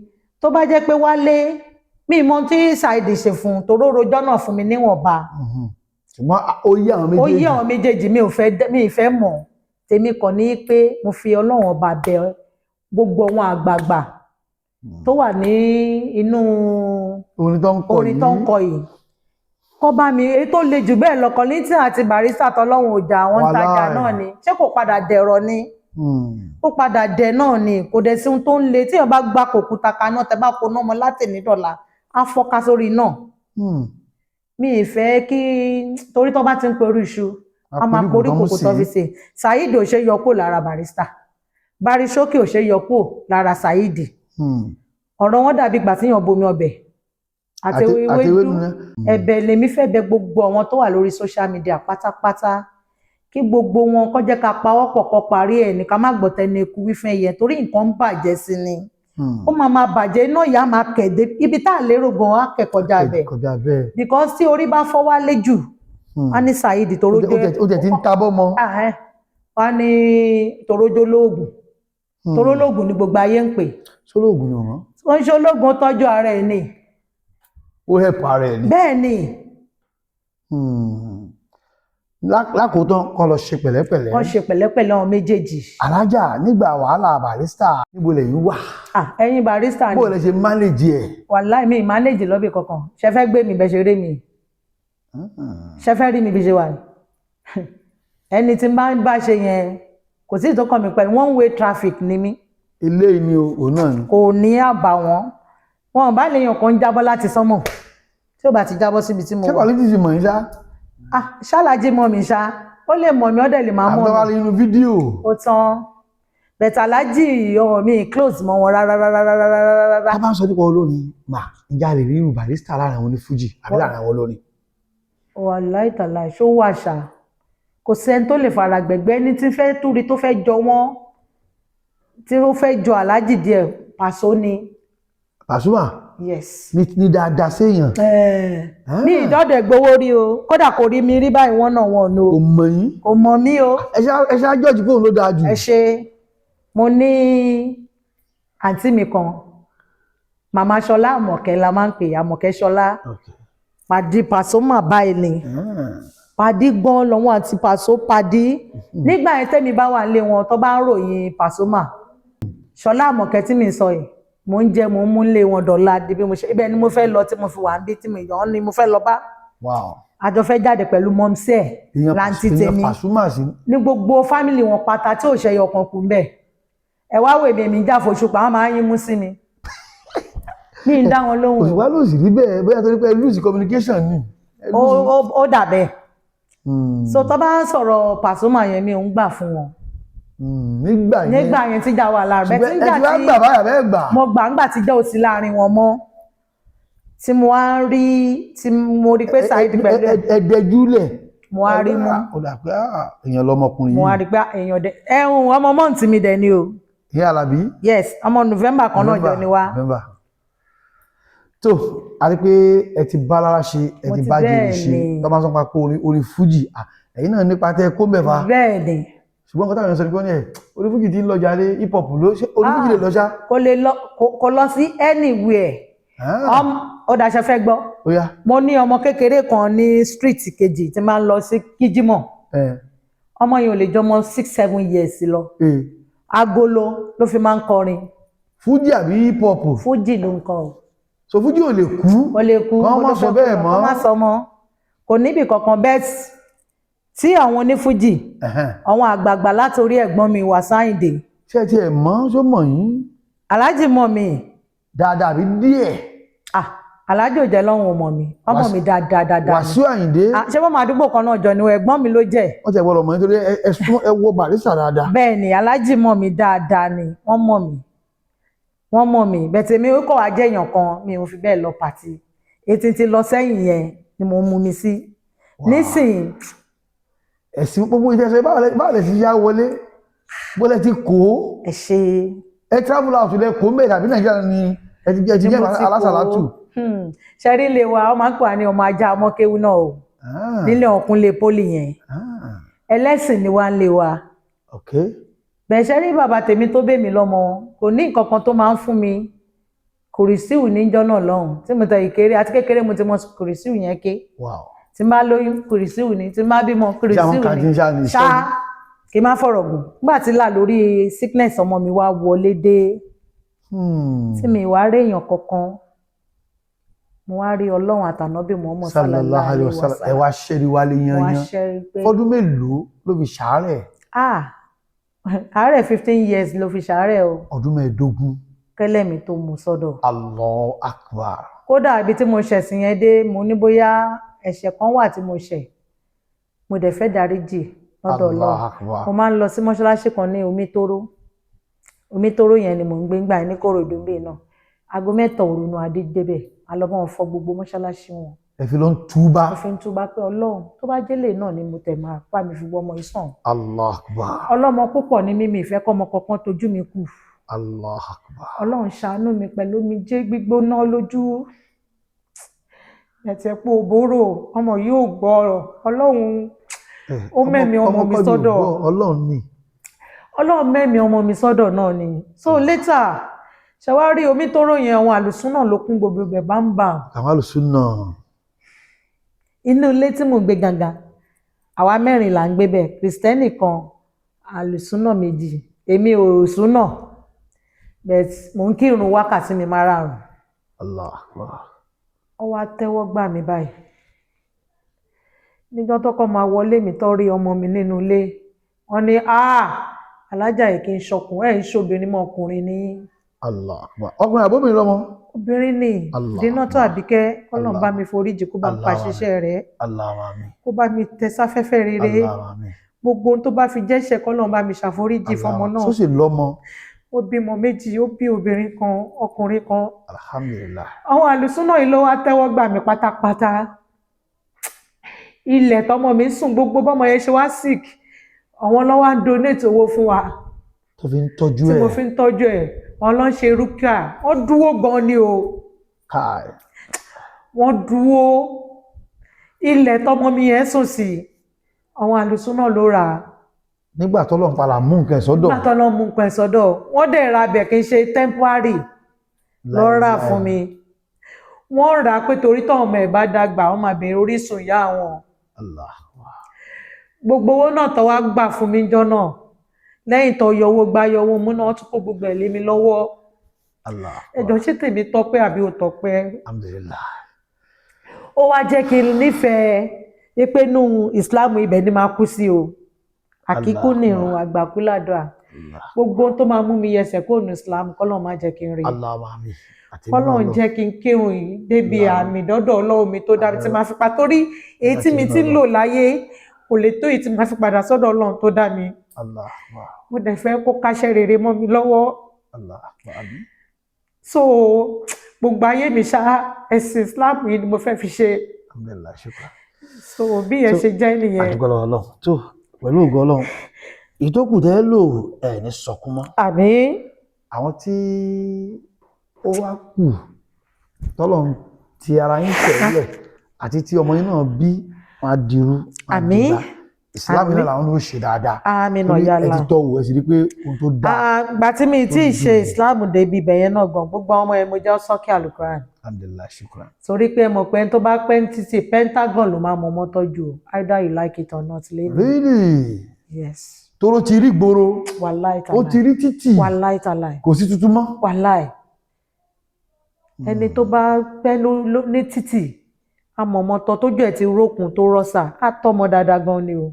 Tó bá jẹ́ pé Wálé, mi mọ tí Saheed ṣe fún un, toró rojọ́ náà fún mi níwọ̀nba. Ṣùgbọ́n ó yí àwọn Ó méjèèjì. yí àwọn méjèèjì. Mi ò fẹ́ mi ì fẹ́ mọ̀. Tèmi kàn ní pé mo fi Ọlọ́run ọba bẹ̀ gbogbo àwọn àgbààgbà tó wà ní inú Orin tó ń kọ orin tó ń yìí. kọ yìí, kọ́ bá mi èyí tó le jù bẹ́ẹ̀ lọ. Kollington àti Barrister tọlọ́run ọjà, àwọn ń tajà Wàláì. náà ni. Ṣé kò padà dẹ̀rọ̀ ni? Ó padà dẹ̀ náà ni. Kò dẹ̀ sí ohun tó ń le tíyàn bá gbá kòkúta kaná, tẹ bá koná mọ́ látẹ̀ní dọ̀la. Á fọ́ká sórí náà. Mi ì fẹ́ kí, torí tó bá ti ń perí iṣu, a máa porí kòkò tó fi sè. Saheed ò ṣe yọ kúrò lára Barrister, Barryshowkey ò ṣe yọ kúrò lára Saheed. Ọ̀rọ̀ wọn dàbí ìgbà tí yàn bomi ọbẹ̀ àti àti ewédú. Ewédú náà. Ẹ̀bẹ̀ lèmi fẹ́ bẹ̀ gbogbo àwọn tó wà lórí social media pátápátá, kí gbogbo wọn kó jẹ́ ká pawọ́pọ̀ kó parí ẹ̀ ní, ká má gbọ́ tẹnu eku wí fún ẹyẹ, torí nǹkan ń bàjẹ́ sí ni. Ó máa máa bàjẹ́, iná ìyá máa kẹ̀dé ibi tá à lérò gan á kẹ̀ kọjá bẹ̀, Kọjá bẹ́ẹ̀. because tí orí bá fọ́ wálé jù, á ní Saheed torójó. Ó tẹ̀ ti ń tabọ́ mọ́. Á ní torójó lóògùn, toró lóògùn ni gbogbo ayé ń pè. Sólóògùn ni wọ́n. Ó ń ṣe olóògùn, ó tọ́jú ara ẹ̀ ni. Ó help ara ẹ̀ ni. Bẹ́ẹ̀ ni. Lákòótán, kọ́ lọ ṣe pẹ̀lẹ́pẹ̀lẹ́. Wọ́n ṣe pẹ̀lẹ́pẹ̀lẹ́, àwọn méjèèjì. Alájà, nígbà wàhálà Barrister, níbo lẹ̀yin wà? Ah, ẹ̀yin Barrister ni. Bó lẹ ṣe manage ẹ̀? Wàláì, mi manage lọ́bì kankan. Ṣe fẹ́ gbé mi bẹ́ ṣe rí mi? Ṣe fẹ́ rí mi bí ṣe wà ní? Ẹni tí n bá ń bá ṣe yẹn, kò sí ìtọ́kàn mi pẹ̀lú. One way traffic ni mí. Eléyìí ni o, òun náà ni. Kò ní àbàwọ́n. Wọn ò bá lè yàn kan jábọ́ láti sánmọ̀, tí ó bá ti jábọ́ síbi tí mo Ṣé wà. quality ti mọ̀ yín ṣá? Ah, ṣáláàjì mọ̀ mi ṣá, ó lè mọ̀ mi, ó dẹ̀ lè máa mọ̀ Àbúrò mi. nínú fídíò. Ó tán, bẹ̀tà aláàjì ọ̀rọ̀ mi close mọ́ wọn rárá rárá rárá rárá rárá. Tá a bá ń sọ nípa olórin mà, ǹjẹ́ a lè rí irú Barrister láàrin àwọn onífújì àbí láàrin àwọn olórin? Wàláì tàláì, ṣó wà ṣá, kò sẹ́ni tó lè fara gbẹ̀gbẹ́ ní tí fẹ́ túri tó fẹ́ jọ wọ́n, tí ó fẹ́ jọ aláàjì díẹ̀, Pàṣọ ni. Pasuma? Yes. Ní dáadáa séèyàn. Mi ìdọ́dẹ̀ gbowó rí o, kódà kò rí mi rí báyìí, wọ́n náà wọ́n Kò o. mọ̀ yín. Kò mọ̀ mí o. Ẹ ṣá jọ́ọ̀jì fóun ló dáa jù. Ẹ ṣe, mo ní àǹtí mi kan, màmá Ṣọlá Àmọ̀kẹ́ la máa ń pè, Àmọ̀kẹ́ Ṣọlá. Pàdí Pasuma báyìí ni. Pàdí gan lọ́wọ́ àti Pàṣọ pàdí nígbà yẹn, tẹ́mi bá wà nílé wọn, tó bá ń ròyìn Pasuma, Ṣọlá Àmọ̀kẹ́ tí mi sọ yìí, mò ń jẹ, mò ń mú nílé wọn dọ̀la di bí mo ṣe. Ibẹ̀ ni mo fẹ́ lọ tí mo fi wà ń bí tí mo yàn án ni mo fẹ́ lọ bá. Àjọ fẹ́ jáde pẹ̀lú mọ́mísí ẹ̀. Èèyàn Láǹtí èèyàn tèmi Pasuma sí. Ní gbogbo family wọn pátá, tí ò ṣẹyọ kan kù ń bẹ̀. Ẹ wá wò èmi, èmi já fòṣùpá, wọn máa ń yín mú sí mi, mi ń dá wọn lóhùn. Òṣùpá ló sì rí bẹ́ẹ̀, bóyá torí pé ẹ lose communication ni. Ẹ Ó dà bẹ́ẹ̀. So tó bá ń sọ̀rọ̀ Pasuma yẹn, mi ò ń gbà fún wọn. Nígbà yẹn. Nígbà yẹn tíjà wà láàrin bẹ́ẹ̀. Ṣùgbọ́n ẹ tíjà ti wá tí gbà báyà bẹ́ẹ̀ gbà. Mo gbà ńgbà tíjà ò sí láàrin wọn mọ́, tí mo wá ń rí, tí mo rí pé Saheed pẹ̀lú ẹ̀. Ẹ dẹjúlẹ̀. Mo wá rí mú. Ó dà pé èèyàn lọmọkùnrin Mo wá yìí. rí pé èèyàn dẹ ẹ̀hún ọmọ month mi dẹ̀ ni o. Ìyá Alábí. Yes, ọmọ November kan náà jọ ni wá. November. Tó a rí pé ẹ ti bá lára ṣe, ẹ Mo ti ti bá jèrè bẹ́ẹ̀ ṣe ni. tó bá sọ pa pé orin fújì, ẹ̀yin náà nípa tẹ kó mẹ́fà. Bẹ́ẹ̀ ni. Ṣùgbọ́n nǹkan táwọn èèyàn sọ ni pé wọ́n ní ẹ̀ orin fújì ti ń lọ jàre, hip hop ló ṣe orin fújì lè lọ ṣá. Kò lè lọ, kò lọ sí anywhere. Ó daṣẹ fẹ́ gbọ́. Ó yá. Mo ní ọmọ kékeré kan ní street kejì tí máa ń lọ sí kíjímọ̀. Ọmọ yẹn ò lè jọmọ 6, 7 years lọ. Agolo ló fi máa ń kọrin. Fújì àbí hip hop? Fújì ló ń kọ o. So fújì ò lè kú? Ó lè kú. Kán Mo má ló sọ fẹ́ bẹ́ẹ̀ kú, mọ́. Kán má sọ mọ́, kò níbì kankan bẹ́ẹ̀ tí àwọn onífújì, àwọn àgbààgbà, látòrí ẹ̀gbọ́n mi Wasiu Ayinde. Ṣé ẹ tiẹ̀ mọ̀, ṣó mọ̀ yín? Aláàjì mọ̀ mi. Dáadáa àbí díẹ̀? Ah, aláàjì ò jẹ́ lọ́hùn, ò mọ̀ mi, ọmọ mi dáadáa dáadáa ni. Wàsíù Àyìndé. Ah, ṣé wọ́n máa àdúgbò kan náà jọ ni, ẹ̀gbọ́n mi ló jẹ́. Wọ́n ti ẹ̀ gbọ́dọ̀ mọ̀ nítorí ẹ sún ẹ wo Barrister dáadáa. Bẹ́ẹ̀ ni, aláàjì mọ̀ mi dáadáa ni, wọ́n mọ̀ mi, wọ́n mọ̀ mi bẹ́ẹ̀. Tèmi ó kọ̀ wá jẹ́ èèyàn kan, mi ò fi bẹ́ẹ̀ lọ party. Etí ti lọ sẹ́yìn yẹn ni mo mú mi sí nísìnyí. Ẹ̀sìn gbogbo ìtẹ̀sẹ̀, báwo lẹ ti yá wọlé, bó lẹ ti kó? Ẹ ṣe. Ẹ travel out lẹ kó mẹ́rin àbí Nàìjíríà ni ẹ ti Ni jẹ́ mo ti kó. alásàlátù? Ṣe rí ilé wa, wọ́n máa ń pè wá ní ọmọ ajá ọmọkéwú náà o. Nílé ọ̀kúnlé pólì yẹn, ẹlẹ́sìn ni wá ń lé wa. Bẹ́ẹ̀ ṣe rí bàbá tèmi tó bẹ́ mi lọ́mọ, kò ní nǹkan kan tó máa ń fún mi, kùrìsíù níjọ́ náà lọ́hùn tí mo tẹ ìkéré àti kékeré, mo ti mọ kùrìsíù yẹn ké. Tí n bá lóyún, kùrìsíù ni, tí n bá bímọ, Ṣé àwọn kùrìsíù kan ti ni. ń ṣá ní Ṣá kí n má fọ̀rọ̀ gùn, nígbà tí là lórí sickness ọmọ mi wá wọlé dé, tí mi wá rí èèyàn kankan, mo wá rí Ọlọ́run àtànábì Muhammad. Sallallahu alayhi wa sallam. Ẹ wá ṣẹ́rí wálé Mo wá yanyan. ṣẹ́rí pé Fọdún mélòó ló fi ṣàárẹ̀? Ah, àárẹ̀ 15 years ló fi ṣàárẹ̀ o. Ọdún 15. Kẹ́lẹ́mi tó mú sọ́dọ̀. Allahu Akbar. Kódà ibi tí mo ṣẹ̀sìn yẹn dé, mo ní bóyá ẹ̀ṣẹ̀ kan wà tí mo ṣẹ̀, mo dẹ̀ fẹ́ dáríjì lọ́dọ̀ Ọlọ́run. Allahu Akbar. Mo máa ń lọ sí mọ́ṣáláṣí kan ní Omítóró. Omítóró yẹn ni mò ń gbé ńgbà yẹn ní Kòròdú bíi náà. Aago 3 òru nu adé débẹ̀, a lọ bá wọn fọ gbogbo mọ́ṣáláṣí wọn. Ẹ fi ló ń túbá. Mo fi ń túbá pé Ọlọ́run, tó bá jẹ́lẹ̀ náà ni mo tẹ̀ máa bá mi fi wọ́ ọmọ ìsàn. Allahu Akbar. Ọlọ́mọ púpọ̀ ní mímí ìfẹ́ kọ́mọ kankan tójú mi kù. Allahu Akbar. Ọlọ́run ṣàánú mi pẹ̀lú omijé gbígbóná lójú. Ẹ̀tẹ̀ pé òbóró ọmọ yóò gbọ́ ọ̀rọ̀ Ọlọ́run. Ó mẹ́mi ọmọ mi kọ́ ni ò sọ́dọ̀. gbọ́, Ọlọ́run ni. Ọlọ́run mẹ́mi ọmọ mi sọ́dọ̀ náà ni. So later, ṣàwárí omi tó ròyìn, àwọn àlùsùn náà ló kún gbogbo ibẹ̀ bámbàm. Àwọn alùsùn náà. Inú ilé tí mò ń gbé gangan, àwa mẹ́rin là ń gbé bẹ̀: Kristẹni kan, àlùsùnà méjì. Èmi ò súnà, but mò ń kírun wákàtí mi márààrún. Allahu Akbar. Ó wá tẹ́wọ́ gbà mí báyìí. Níjọ́ tọ́kọ máa wọlé mi, tó rí ọmọ mi nínú ilé, wọ́n ní, "Ah, alájà yìí kì í ṣọkùn ẹ̀ ń ṣobìnrin mọ́, ọkùnrin ní." Allahu Akbar. Ọkùnrin àbóbìnrin lọ́mọ? Obìnrin ní. Allah. Dínà tó Àbíkẹ́, kọ́lọ́n bá Allah. mi foríjì, kó bá mi pa Allah. ṣiṣẹ́ rẹ̀, Allahu amin. kó bá mi tẹ sáfẹ́fẹ́ rere. Allahu amin. Gbogbo ohun tó bá fi jẹ́ṣẹ̀, kọ́lọ́n bá mi ṣàforíjì fọmọ náà. Só sì lọ́mọ? Ó bímọ méjì, ó bí obìnrin kan, ọkùnrin kan. Alhamdulillah. Àwọn àlùsúnà yìí ló wá tẹ́wọ́ gbà mí pátápátá. Ilẹ̀ tọmọ mi sùn, gbogbo bọ́mọ yẹn ṣe wá sick, àwọn ló wá ń donate owó fún wa Tó fi ń tọ́jú tí ẹ̀. mo fi ń tọ́jú ẹ̀. Wọn lọ ń ṣe rúkìá, wọ́n dúró gan ni o. Káì. Wọ́n dúró. Ilẹ̀ tọmọ mi yẹn sùn sí, àwọn àlùsúnà ló rà á. Nígbà tọ́lọ́run padà mú nǹkan ẹ̀ sọ́dọ̀. Nígbà tó lọ mú nǹkan ẹ̀ sọ́dọ̀, wọ́n dẹ̀ ra bẹ̀, kì í ṣe temporary lọ rà fún mi. Wọ́n rà á pé torí tọ́ ọmọ ẹ̀ bá dàgbà, wọ́n máa bèèrè orísun ìyá wọn. Allah. Gbogbo owó náà tó wá gbà fún mi jọ náà, lẹ́yìn tó yọ owó gbá, yọ owó mú náà, wọ́n tún kó gbogbo ẹ̀ lé mi lọ́wọ́. Allah. Ẹjọ́, ṣé tèmi tọ́pẹ́ àbí ò tọ́pẹ́? Alhamdulillah. Ó wá jẹ́ kí n nífẹ̀ẹ́ pé nú ìsìláàmù ibẹ̀ ni máa kú sí o. Àkíkú Allah. nìrun àgbàkúlàdùà. Allah. Gbogbo ohun tó máa mú mi yẹsẹ̀ kó nu ìsìláàmù, kọ́lọ́n má jẹ́ kí n rí. Allah amin. Àti Kọ́lọ́n nínú jẹ́ kí n kírun yìí débi Allah. àmì dọ́dọ̀ Ọlọ́run mi tó dá mi, tí máa fi pa, torí èyí tí mi ti ń lò láyé kò lè tó èyí tí máa fi padà sọ́dọ̀ Ọlọ́run tó dá mi. Allah. Mo dẹ̀ fẹ́ kó káṣẹ́ rere mọ́ mi lọ́wọ́. Allah. Àmín. So gbogbo ayé mi ṣá, ẹ̀sìn Islam yìí ni mo fẹ́ fi ṣe. Alhamdulillah, shukran. So bí yẹn So, ṣe jẹ́ nìyẹn. Àdúgbò lọ́wọ́ Ọlọ́run tó, pẹ̀lú ògo Ọlọ́run, ìtókù tẹ́ lò ẹ̀ ní sọkún mọ́. Àmín. Àwọn tí ó wá kù tọ́lọ́run ti ara yín tẹ̀lẹ̀ àti tí ọmọ yín náà bí, wọn á dirú, wọn á Àmín. dìgbà. Ìsìláàmù náà Àmín. làwọn ló ṣe dáadáa. Àmín. Torí ẹ yàrá ti tọ́ wò, ẹ sì rí pé ohun tó dáa. Gbà tí mi tí ì ṣe dùn. Islam débi ibẹ̀ yẹn náà gan, gbogbo àwọn ọmọ yẹn, mo jẹ́ sọ́kì alukuran. Alhamdulillah, shukran. Torí pé mo pé tó bá pẹ́ ní títì, Pentagon ló máa mọ ọmọ tọ́jú o, either you like it or not lẹ́nu. Really? Yes. Tóró ti rí gbòòrò. Wàláì Ó ti tàláì. rí títì. Wàláì tàláì. Kò sí tuntun mọ́. Wàláì, ẹni tó bá pẹ́ ní títì, amọ̀mọ́tọ́ tójú ẹ̀ ti rókun tó rọ́ṣà, á tọ́mọ dáadáa gan ni o.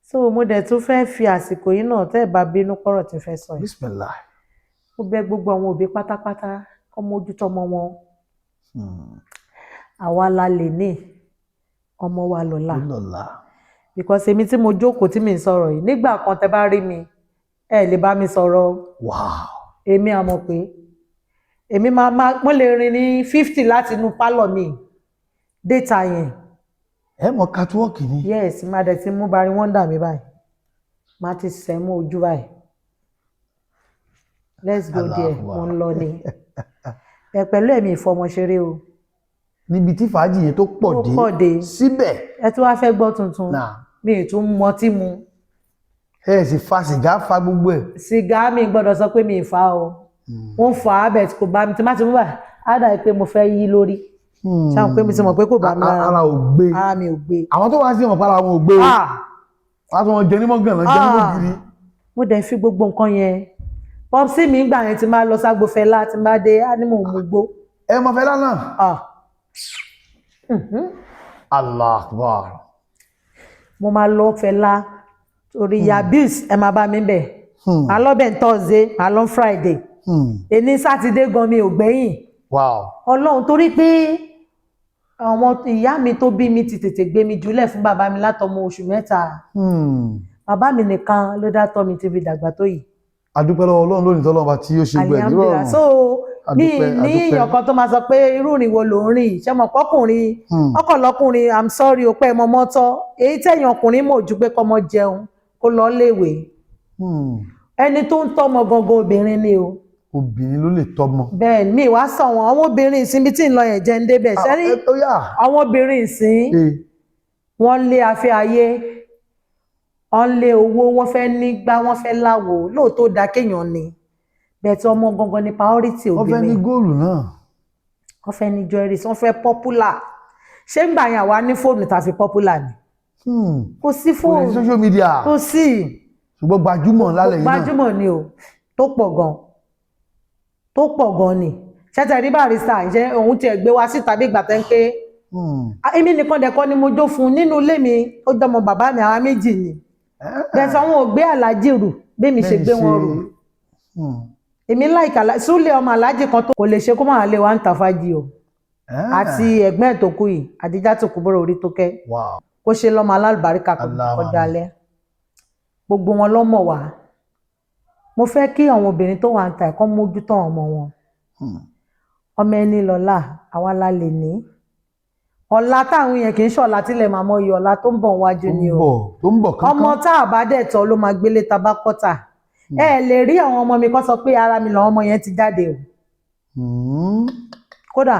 So mo dẹ̀ tún fẹ́ fi àsìkò yìí náà, tẹ́ ẹ̀ bá bínú pọ̀rọ̀ tí ń fẹ́ sọ yìí, Bismillah. Mo bẹ̀ gbogbo àwọn òbí pátápátá kó mójútó ọmọ wọn. Àwa la lè ní ọmọ wa lọ́la. Lọ́la. Because èmi tí mo jókòó tí mi ń sọ̀rọ̀ yìí, nígbà kan tẹ́ bá rí mi, ẹ lè bá mi sọ̀rọ̀ o. Èmi àmọ̀ pé èmi máa mo lè rìn ní 50 láti inú pálọ̀ mi déta yẹn. Ẹ mọ catwalk ni. Yes, máa dẹ̀ ti mú Barry Wonder mi báyìí, máa ti sẹ̀ mú ojú báyìí, let's go Allahu there. Akbar. Mo ń lọ ni ẹ pẹ̀lú ẹ̀mí ìfọmọṣeré o. Níbi tí fàájì yẹn tó pọ̀ Tó dé. pọ̀ dé. Síbẹ̀. Ẹ tún wá fẹ́ gbọ́ tuntun? Náà. Mi ì tún mọtí mu. Ẹ sì fa sìgá, fa gbogbo ẹ̀. Sìgá, mi gbọ́dọ̀ sọ pé mi ì fa o. Mo ń fà á bẹ̀ kò bá mi. Tí má ti mú báyìí, á dà pé mo fẹ́ yí lórí. Ṣáà pé mi ti mọ̀ pé kò bá mi lára. Ara ò gbé. Ara mi ò gbé. Àwọn tó wá sí ọmọ para wọn ò gbé o. Ah! Wọn á tún wọn jẹ ní mọ́gànnà, jẹ ní Ah! mọ́gìrì. Mo dẹ̀ fi gbogbo nǹkan yẹn, popsi mi gbà yẹn, ti máa lọ ságbo Fẹlá, ti máa dé, á ní mò ń mu gbó. Ẹ mọ Fẹlá náà? Ah. Allah Akbar. Mo máa lọ Fẹlá torí ya bills, ẹ máa bá mi bẹ̀. Màá lọ bẹ̀ ní Thursday, màá lọ Friday. Èní Sátidé gan mi ò gbẹ̀yìn. Ọlọ́run, torí pé àwọn ìyá mi tó bí mi ti tètè gbé mi jùlẹ̀ fún bàbá mi látọmọ oṣù 3. Bàbá mi nìkan ló dá tọ́ mi tí fi dàgbà tó yìí. Adúpẹ́ lọ́wọ́ Ọlọ́run lónìí tọ́lọ́run bá tí ó ṣe gbẹ̀ Alhamdulillah. nírọ̀rùn. So mi Adúpẹ́, ní adúpẹ́. èèyàn kan tó máa sọ pé irú ìrìn wo ló ń rìn, ṣé mọ̀ pọ́kùnrin ọkọ̀lọ́kùnrin, I'm sorry o, pé ẹ mọ mọ́tọ́ èyí tẹ̀yìn ọkùnrin mọ̀ ojú pé kọ́mọ jẹun, kó lọ léèwé. Ẹni tó ń tọ́mọ gangan obìnrin ni o. Obìnrin ló lè tọ́mọ. Bẹ́ẹ̀ ni, mi wá sọ wọn àwọn obìnrin ìsìn bí tí ń lọ yẹn jẹ́ ń débẹ̀ sẹ́rí. Ó yà. Àwọn obìnrin ìsìn, wọ́n lé afẹ́ ayé, wọ́n lé owó, wọ́n fẹ́ nígbà, wọ́n fẹ́ láwo. Lóòótọ́ da kéèyàn ni bẹ́ẹ̀ tí ọmọ gangan ni priority Wọ́n fẹ́ ní obìnrin. góòlù náà. Wọ́n fẹ́ ní jewelries, wọ́n fẹ́ popular. Ṣé ń gbà yẹn àwa ní fóònù tàfi popular ni? Kò sí Kò ní fóònù. social media. Kò sí. Ṣùgbọ́n gbajúmọ̀ lálẹ́ yìí náà. Gbajúmọ̀ ni o, tó pọ̀ gan, tó pọ̀ gan ni. Ṣẹ́tẹ̀ rí Barrister, ǹjẹ́ òun tiẹ̀ gbé wá síta bí ìgbà tẹ́ ń pé èmi nìkan dẹ̀kọ́ ni mo jó fún un nínú ilé mi. Ó jọmọ bàbá mi, àwa méjì ni. Bẹ́ẹ̀ sọ wọn ò gbé aláàjì rù bí mi ṣe gbé wọn rù. Èmi láìka súlẹ̀ ọmọ aláàjì kan tó kò lè ṣe kó máa lé wa ń tàfájì o, àti ẹ̀gbọ́n ẹ̀ tó kú yìí, Àdíjà tó kú bọ́rọ̀ orí tó kẹ́, kó ṣe lọ́mọ alálùbáríkà Allahu kọjá alẹ́. Gbogbo wọn lọ́mọ wá. Mo fẹ́ kí àwọn obìnrin tó wà ń ta ẹ̀kọ́ mójútó àwọn ọmọ wọn. Ọmọ ẹni lọ́la, àwa la lè ní ọ̀la táwọn yẹn kì í ṣọ̀la tílẹ̀ máa mọ iye ọ̀la tó ń bọ̀ wájú Tó ni ń o. bọ̀, tó ń bọ̀ kánkán. Ọmọ tá a bá dẹ̀ tọ́ ló máa gbélé tabakọ́tà. Ẹ lè rí àwọn ọmọ mi kọ́ sọ pé ara mi làwọn ọmọ yẹn ti jáde o. Kódà,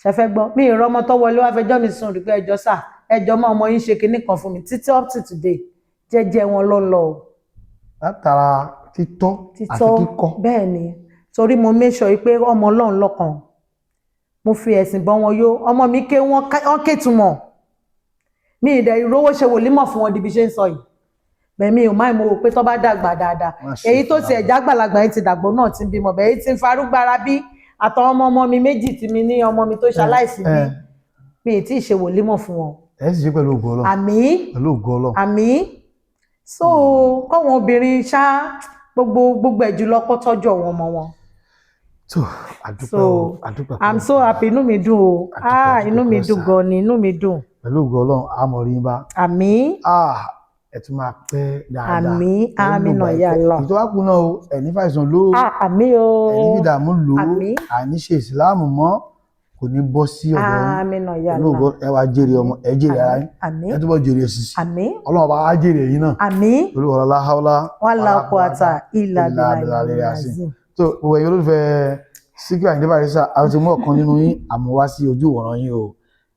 ṣe fẹ́ gbọ́ mi ìrọ́ ọmọ tó wọlé wá fẹjọ́ mi sùn rí pé ẹjọ́ sà, ẹjọ́ mọ́ ọmọ yín ṣe kinní kan fún mi, títí up to today jẹ́jẹ́ wọn ló ń lọ o. Látara títọ́ àti Títọ́ kíkọ́. Bẹ́ẹ̀ ni, torí mo make sure pé ọmọ Ọlọ́run lọ́kàn, mo fi ẹ̀sìn bọ́ wọn yó. Ọmọ mi ké wọ́n kétumọ̀ mi ìdẹ̀ ìrówó ṣe wòlímọ̀ fún wọn di bí ṣe ń sọ yìí. Bẹ́ẹ̀ mi ò máa mo wò pé tó bá dàgbà dáadáa, Wọ́n á ṣe èyí tó fún ti ẹ̀já gbàlagbà yìí ti dàgbò náà ti ń bímọ bẹ́ẹ̀, èyí ti ń farúgbára bí àtàwọn ọmọ ọmọ mi méjì tí mi ní, ọmọ mi tó ṣaláìsí bí, mi ì tí ì ṣe wòlímọ̀ fún wọn. Ẹ sì ṣe pẹ̀lú ògo Ọlọ́run. Àmín. Pẹ̀lú ògo Ọlọ́run. Àmín. So kọ́wọn obìnrin ṣá gbogbo gbogbo ẹ̀ jùlọ kó tọ́jú àwọn ọmọ wọn. Tó àdúpẹ́ So o, àdúpẹ́. I'm so happy, inú mi dùn o. Àdúpẹ́, Ah, àdúpẹ́ inú mi dùn sà. gan ni, inú mi dùn. Pẹ̀lú ògo Ọlọ́run, àmọ̀ rí yín bá. Àmín. Ah, ẹ tún máa pẹ́ dáadáa. Àmín. Ẹ ń Àmín lò náà bá yà ẹ pẹ́. lọ. Ìjọba kù náà o, ẹ̀ ní fàìsàn ló, Ah, àmín o. ẹ̀ ní ìdààmú lò ó, Àmín. àní ṣe ìsìláàmù mọ́ kò ní bọ́ sí ọ̀dọ̀ yín. Àmín náà yà Pẹ̀lú lọ. ògo, ẹ wá jèrè ọmọ, ẹ jèrè ara yín, Àmín. ẹ túbọ̀ jèrè ẹ̀sìn sí. Àmín. Ọlọ́run bá á jèrè yín náà. Àmín. Pẹ̀lú ọ̀rọ̀ láháúlá. Wàlá quwata illa illa billahi billahi azim. azim. Tó gbogbo ẹ̀yin olólùfẹ́ Síkírù Àyìndé Barrister, àwọn ti mú ọ̀kan nínú yín àmúwá sí ojú ìwòran yín o.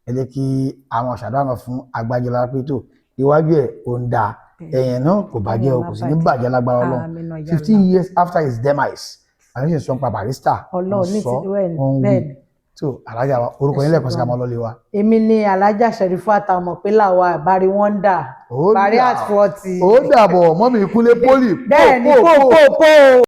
Ẹ jẹ́ kí àwọn ṣàdánù fún Agbájọlá pé tó iwájú ẹ̀ ò ń da, ẹ̀yìn náà kò bàjẹ́ o, kò sì ní bàjẹ́ lágbára Ọlọ́run. Àmín náà yà 15 lọ. years after his demise, àwọn ṣe sọ pa Barrister, Ọlọ́run wọ́n ní sọ, ti bẹ́ẹ̀ ni, wọ́n ń wí. bẹ́ẹ̀ ni. Tó alájà wa, orúkọ yín lẹ́ẹ̀kan sí ká máa lọ́lé wa. Èmi ni Alájà Sherifa àtàwọn pé làwa Bari Wonder. Ó Bari dà. at 40. Ó dàbọ̀ mọ́mí Kúnlé Pólì. Bẹ́ẹ̀ ni, pò pò pò.